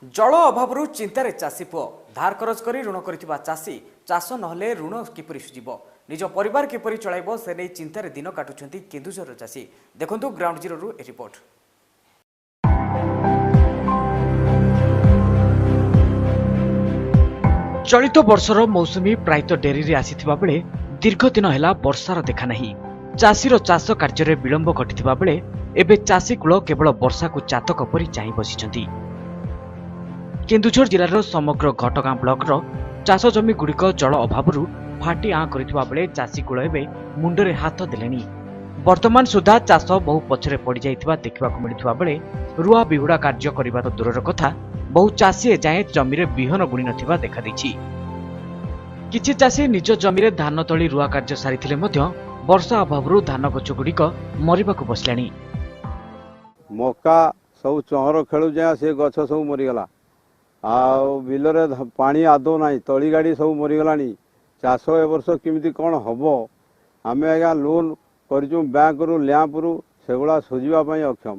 ଜଳ ଅଭାବରୁ ଚିନ୍ତାରେ ଚାଷୀ ପୁଅ। ଧାର କରଜ କରି ଋଣ କରିଥିବା ଚାଷୀ ଚାଷ ନହେଲେ ଋଣ କିପରି ସୁଝିବ, ନିଜ ପରିବାର କିପରି ଚଳାଇବ, ସେ ନେଇ ଚିନ୍ତାରେ ଦିନ କାଟୁଛନ୍ତି କେନ୍ଦୁଝରର ଚାଷୀ। ଦେଖନ୍ତୁ ଗ୍ରାଉଣ୍ଡ ଜିରୋରୁ ଏ ରିପୋର୍ଟ। ଚଳିତ ବର୍ଷର ମୌସୁମୀ ପ୍ରାୟତଃ ଡେରିରେ ଆସିଥିବା ବେଳେ ଦୀର୍ଘ ଦିନ ହେଲା ବର୍ଷାର ଦେଖାନାହିଁ। ଚାଷୀର ଚାଷ କାର୍ଯ୍ୟରେ ବିଳମ୍ବ ଘଟିଥିବା ବେଳେ ଏବେ ଚାଷୀ କୂଳ କେବଳ ବର୍ଷାକୁ ଚାତକ ପରି ଚାହିଁ ବସିଛନ୍ତି। କେନ୍ଦୁଝର ଜିଲ୍ଲାର ସମଗ୍ର ଘଟଗାଁ ବ୍ଲକର ଚାଷ ଜମିଗୁଡ଼ିକ ଜଳ ଅଭାବରୁ ଫାଟି ଆଁ କରିଥିବା ବେଳେ ଚାଷୀ କୂଳ ଏବେ ମୁଣ୍ଡରେ ହାତ ଦେଲେଣି। ବର୍ତ୍ତମାନ ସୁଦ୍ଧା ଚାଷ ବହୁ ପଛରେ ପଡ଼ିଯାଇଥିବା ଦେଖିବାକୁ ମିଳୁଥିବା ବେଳେ ରୁଆ ବିହୁଡ଼ା କାର୍ଯ୍ୟ କରିବା ତ ଦୂରର କଥା, ବହୁ ଚାଷୀ ଏଯାଏଁ ଜମିରେ ବିହନ ବୁଣି ନଥିବା ଦେଖାଦେଇଛି। କିଛି ଚାଷୀ ନିଜ ଜମିରେ ଧାନ ତଳି ରୁଆ କାର୍ଯ୍ୟ ସାରିଥିଲେ ମଧ୍ୟ ବର୍ଷା ଅଭାବରୁ ଧାନ ଗଛଗୁଡ଼ିକ ମରିବାକୁ ବସିଲାଣି। ମକା ସବୁ ଚହର ଖେଳୁଛି, ସେ ଗଛ ସବୁ ମରିଗଲା। ଆଉ ବିଲରେ ପାଣି ଆଦୌ ନାହିଁ, ତଳି ଗାଡ଼ି ସବୁ ମରିଗଲାଣି। ଚାଷ ଏ ବର୍ଷ କେମିତି କ'ଣ ହେବ? ଆମେ ଆଜ୍ଞା ଲୋନ୍ କରିଛୁ ବ୍ୟାଙ୍କରୁ, ଲ୍ୟାମ୍ପରୁ, ସେଗୁଡ଼ା ସୁଝିବା ପାଇଁ ଅକ୍ଷମ।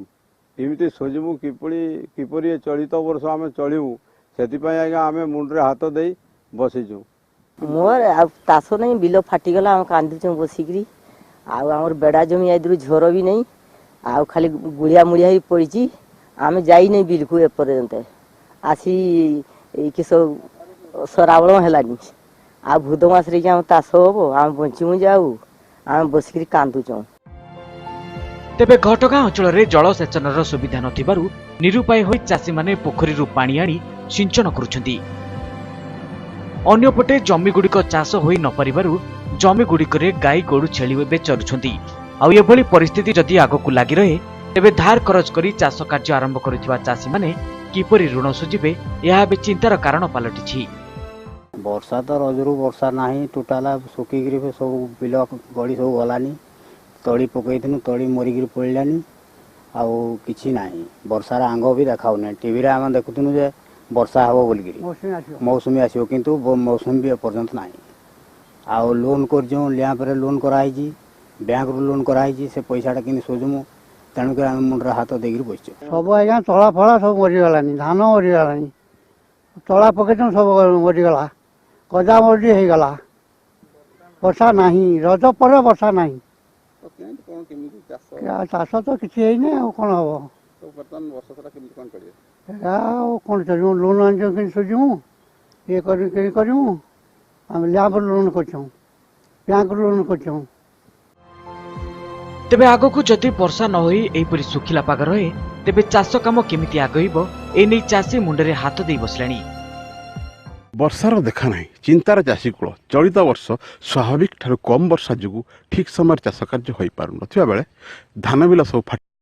କେମିତି ସୁଝିବୁ, କିପରି କିପରି ଏ ଚଳିତ ବର୍ଷ ଆମେ ଚଳିବୁ, ସେଥିପାଇଁ ଆଜ୍ଞା ଆମେ ମୁଣ୍ଡରେ ହାତ ଦେଇ ବସିଛୁ। ମୋର ଆଉ ଚାଷ ନାହିଁ, ବିଲ ଫାଟିଗଲା, ଆମେ କାନ୍ଦୁଛୁ ବସିକିରି। ଆଉ ଆମର ବେଡ଼ା ଜମି ଆଇଥିରୁ ଝର ବି ନାହିଁ, ଆଉ ଖାଲି ଗୁଳିଆ ମୁଳିଆ ହେଇ ପଡ଼ିଛି। ଆମେ ଯାଇନାହିଁ ବିଲକୁ ଏପର୍ଯ୍ୟନ୍ତ। ଆସି ଏଇ କିସ ଶ୍ରାବଣ ହେଲାନି, ଆଉ ଭୁଦ ମାସରେ କି ଆମ ଚାଷ ହବ? ଆମେ ବଞ୍ଚିବୁ ଯାଉ, ଆମେ ବସିକିରି କାନ୍ଦୁଛୁ। ତେବେ ଘଟଗାଁ ଅଞ୍ଚଳରେ ଜଳସେଚନର ସୁବିଧା ନଥିବାରୁ ନିରୁପାୟ ହୋଇ ଚାଷୀମାନେ ପୋଖରୀରୁ ପାଣି ଆଣି ସିଞ୍ଚନ କରୁଛନ୍ତି। ଅନ୍ୟପଟେ ଜମିଗୁଡ଼ିକ ଚାଷ ହୋଇ ନପାରିବାରୁ ଜମିଗୁଡ଼ିକରେ ଗାଈ ଗୋରୁ ଛେଳି ଏବେ ଚରୁଛନ୍ତି। ଆଉ ଏଭଳି ପରିସ୍ଥିତି ଯଦି ଆଗକୁ ଲାଗି ରହେ, ତେବେ ଧାର କରଜ କରି ଚାଷ କାର୍ଯ୍ୟ ଆରମ୍ଭ କରିଥିବା ଚାଷୀମାନେ କିପରି ଋଣ ସୁଝିବେ, ଏହା ଏବେ ଚିନ୍ତାର କାରଣ ପାଲଟିଛି। ବର୍ଷା ତ ରଜରୁ ବର୍ଷା ନାହିଁ, ଟୋଟାଲ ଶୁଖିକିରି ସବୁ ବିଲ ଗଳି ସବୁ ଗଲାନି। ତଳି ପକେଇଥିନୁ, ତଳି ମରିକିରି ପଡ଼ିଲାନି, ଆଉ କିଛି ନାହିଁ। ବର୍ଷାର ଆଙ୍ଗ ବି ଦେଖାଉନି। ଟିଭିରେ ଆମେ ଦେଖୁଥିନୁ ଯେ ବର୍ଷା ହେବ ବୋଲିକିରି, ମୌସୁମୀ ଆସିବ, କିନ୍ତୁ ମୌସୁମୀ ବି ଏପର୍ଯ୍ୟନ୍ତ ନାହିଁ। ଆଉ ଲୋନ୍ କରିଛୁ, ଲ୍ୟାମ୍ପରେ ଲୋନ୍ କରାହେଇଛି, ବ୍ୟାଙ୍କରୁ ଲୋନ୍ କରାହେଇଛି, ସେ ପଇସାଟା କେମିତି ସୁଝିମୁ? ତେଣୁକରି ଆମେ ମୁଣ୍ଡରେ ହାତ ଦେଇକିରି ବସିଛୁ। ସବୁ ଆଜ୍ଞା ତଳା ଫଳା ସବୁ ମରିଗଲାନି, ଧାନ ମରିଗଲାଣି, ତଳା ପକେଇଛୁ ସବୁ ମରିଗଲା, ଗଜା ମରୁଡ଼ି ହେଇଗଲା। ବର୍ଷା ନାହିଁ, ରଜ ପରେ ବର୍ଷା ନାହିଁ। ଚାଷ ତ କିଛି ହେଇନି, ଆଉ କ'ଣ ହବ? ଆଉ କ'ଣ ଚଳିବୁ? ଲୋନ୍ ଆଣିଛୁ, କେମିତି ସୁଝିବୁ? ଇଏ କରି କେମିତି କରିବୁ? ଆମେ ଲ୍ୟାମ୍ପରୁ ଲୋନ୍ କରିଛୁ, ବ୍ୟାଙ୍କରୁ ଲୋନ୍ କରିଛୁ। ତେବେ ଆଗକୁ ଯଦି ବର୍ଷା ନ ହୋଇ ଏହିପରି ଶୁଖିଲା ପାଗ ରହେ, ତେବେ ଚାଷ କାମ କେମିତି ଆଗେଇବ, ଏନେଇ ଚାଷୀ ମୁଣ୍ଡରେ ହାତ ଦେଇ ବସିଲାଣି। ବର୍ଷାର ଦେଖା ନାହିଁ, ଚିନ୍ତାର ଚାଷୀ କୂଳ। ଚଳିତ ବର୍ଷ ସ୍ୱାଭାବିକ ଠାରୁ କମ୍ ବର୍ଷା ଯୋଗୁଁ ଠିକ୍ ସମୟରେ ଚାଷ କାର୍ଯ୍ୟ ହୋଇପାରୁନଥିବା ବେଳେ ଧାନ ବିଲ ସବୁ ଫାଟି